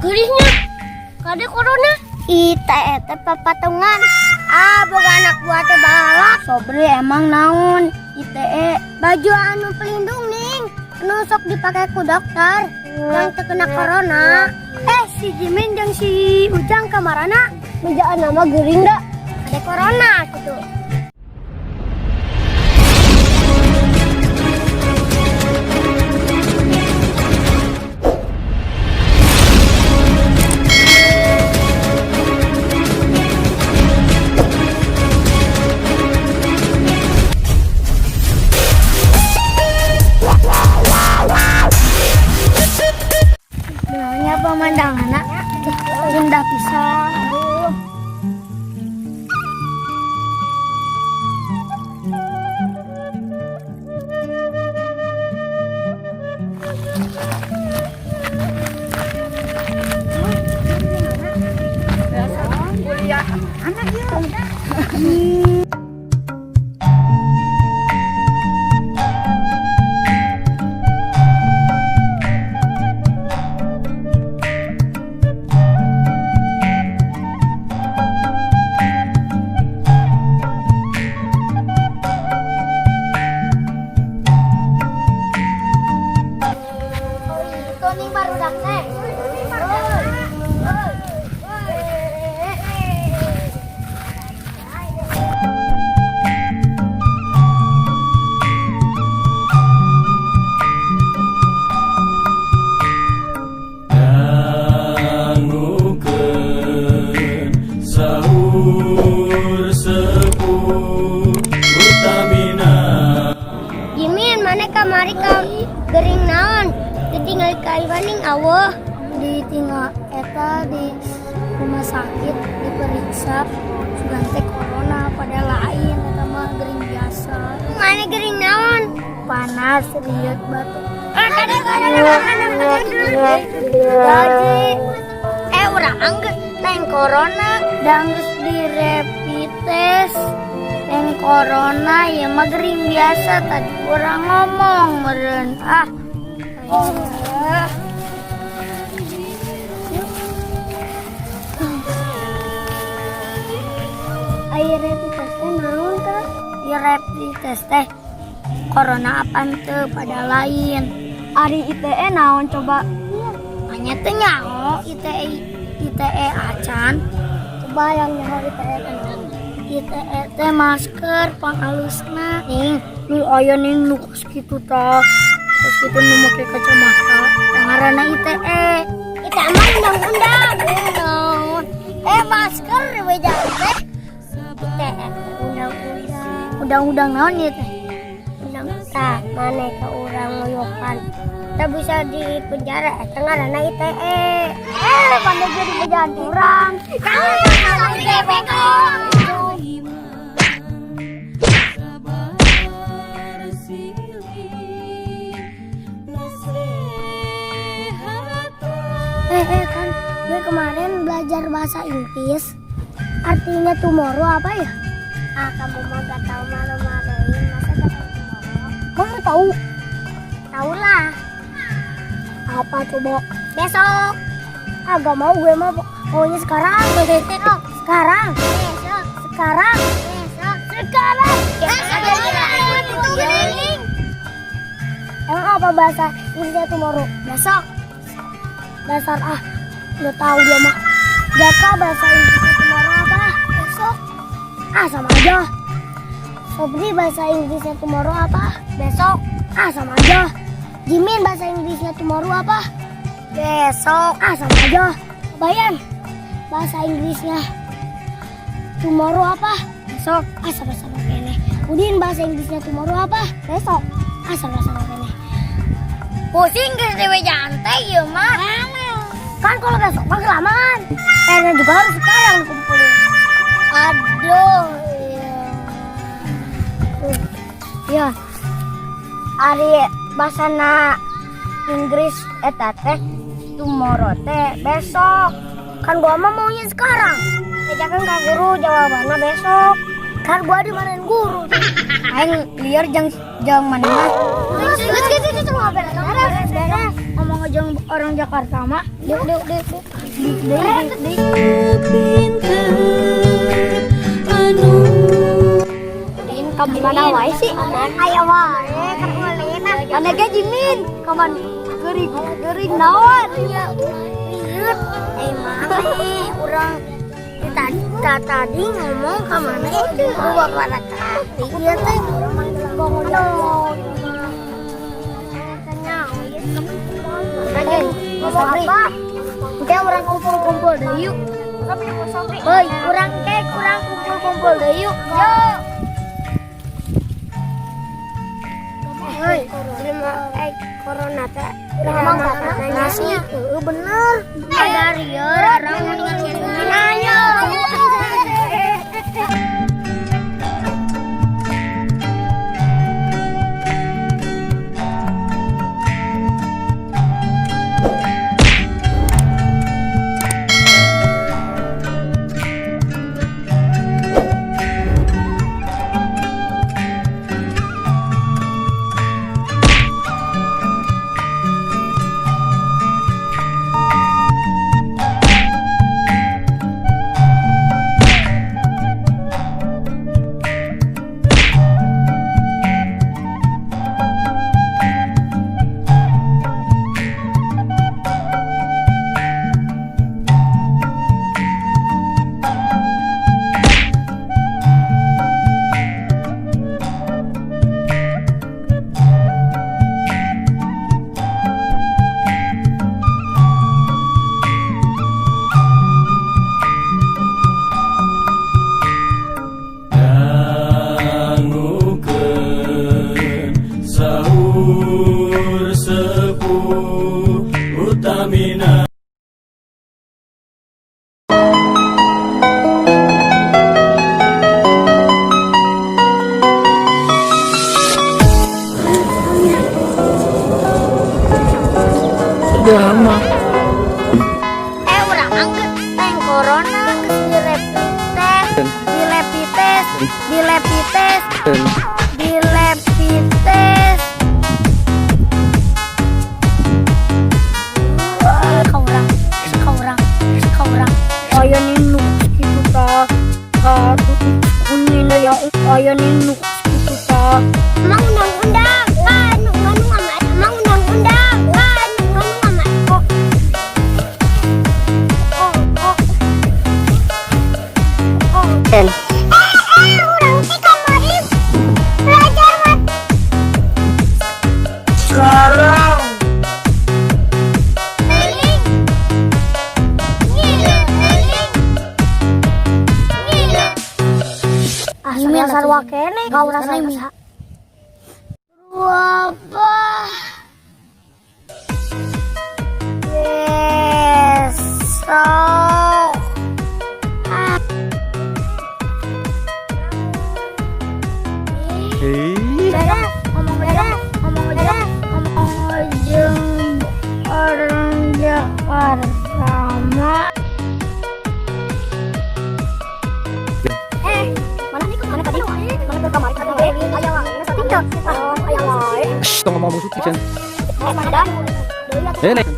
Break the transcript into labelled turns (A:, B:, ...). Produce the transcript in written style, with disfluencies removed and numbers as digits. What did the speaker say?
A: Geurisnya. Kade corona. ITE teh papatungan. Ah, boga anak buah teh balak. Sobri, emang naon ITE? Baju anu pelindung ning. Anu sok dipake ku dokter yang terkena corona. Eh, si Jimin jeung si Ujang kamarana? Bejaan nama geuring da. Ada corona gitu. Namanya pemandangan indah pisan. Aduh.
B: Kuliah mana ya?
A: Oh, itu nih barudak teh. Oi, oi.
C: Dangukeun saur sepuh utamina.
A: Jimin, mana kamari ka gering naon? Ditinggal ka Iwaning aweuh. Ditinggal eta di rumah sakit diperiksa sugan teh corona, pada lain, eta mah gering biasa. Mana gering naon? Panas, riet, batuk. Gaji. Eh, urang geus lain corona, da geus di rapid test. Lain corona ya mah, gering biasa, tadi urang ngomong meureun. Ah. Ah. Ari rapid test teh naon teh? Di rapid test teh corona apaan teu, pada lain. Ari ITE naon coba? Hanya teh nyaho ITE ITE acan. Coba yang nyaho ITE teh naon? ITE teh masker pangalusna. Ning, nu aya ning nu kos kitu tah. Kos kitu nu make kacamata. Yang ngaranna ITE. ITE mah undang-undang. Naon? Eh, masker beja teh. ITE undang-undang. Undang-undang naon ieu teh? Undang tah mana ke urang ngoyokan. Kita bisa di penjara eta ngaranna ITE. Eh, mana jadi bejaan urang.
C: Sabar silih nasihat.
A: Eh, eh, kan gue kemarin belajar bahasa Inggris. Artinya tomorrow apa ya? Ah, kamu mah gak tahu, malu-maluin. Masa gak tahu tomorrow? Kamu tahu? Tahu lah. Apa coba? Besok. Ah, gak mau gue mah. Maunya sekarang. Besok. Sekarang. Besok. Sekarang. Besok. Sekarang. Besok. Emang apa bahasa Inggrisnya tomorrow? Besok. Dasar ah, udah tahu dia mah. Jaka, bahasa Inggrisnya tomorrow apa? Besok. Ah, sama aja. Sobri, bahasa Inggrisnya tomorrow apa? Besok. Ah, sama aja. Jimin, bahasa Inggrisnya tomorrow apa? Besok. Ah, sama aja. Bayan, bahasa Inggrisnya tomorrow apa? Besok. Ah, sama-sama kene. Udin, bahasa Inggrisnya tomorrow apa? Besok. Ah, sama-sama kene. Pusing ke dewe jantai ya mah. Kan kalau besok mah kelamaan. PR juga harus sekarang dikumpulin. Aduh, iya. Ya. Ari bahasana Inggris eta teh tomorrow teh besok. Kan gua mah maunya sekarang. Ya kan kak guru jawabannya besok. Kan gua dimarahin guru. Aing liar jang jang mana mah. Geus geus geus nggak beres. Beres. Ngomong jeung orang Jakarta mah. Deuk deuk deuk deuk. Deuk deuk.
C: Pinter anu
A: Kamu mana wae sih? Ayo wae, keur ulin. Mana ge Jimin? Kaman geuring geuring naon? Liut. Eh maneh urang tadi ngomong ka mana itu beberapa kali ieu teh. Aduh. Ngomong apa? Oke, urang kumpul-kumpul deh yuk. Hoi, urang ke kurang kumpul-kumpul deh yuk. Yuk. Hoi, terima corona teh. Emang nasi, bener. Ada rieur, orang nanya.
C: Dangukeun sahur sepuh utamina.
A: Eh, urang angket teng corona geus di rapid test, di rapid test, di rapid test, di rapid test. Kau urang, kau urang, kau urang. Aya ninuk kitu ta. Ka kunyina ya aya ninuk kitu ta. Emang undang-undang kan anu amat. Emang undang-undang kan anu amat. Oh. Oh, oh. Oh. Eh, urang teh kamari belajar mat.
B: Sekarang
A: Eling. Ngilu, eling. Ngilu. Ah, sarua keneh. Kau rasa bisa. Apa? Besok. Ah. Beres, ngomong beres, ngomong beres, ngomong jeung orang Jakarta mah. Eh, mana nih mana tadi? Mana ke kamar? Aya wae, tinggal. Aya wae.
D: Shh, tong ngomong musuh kitchen.
A: Eh, mana?
D: Eh, nek.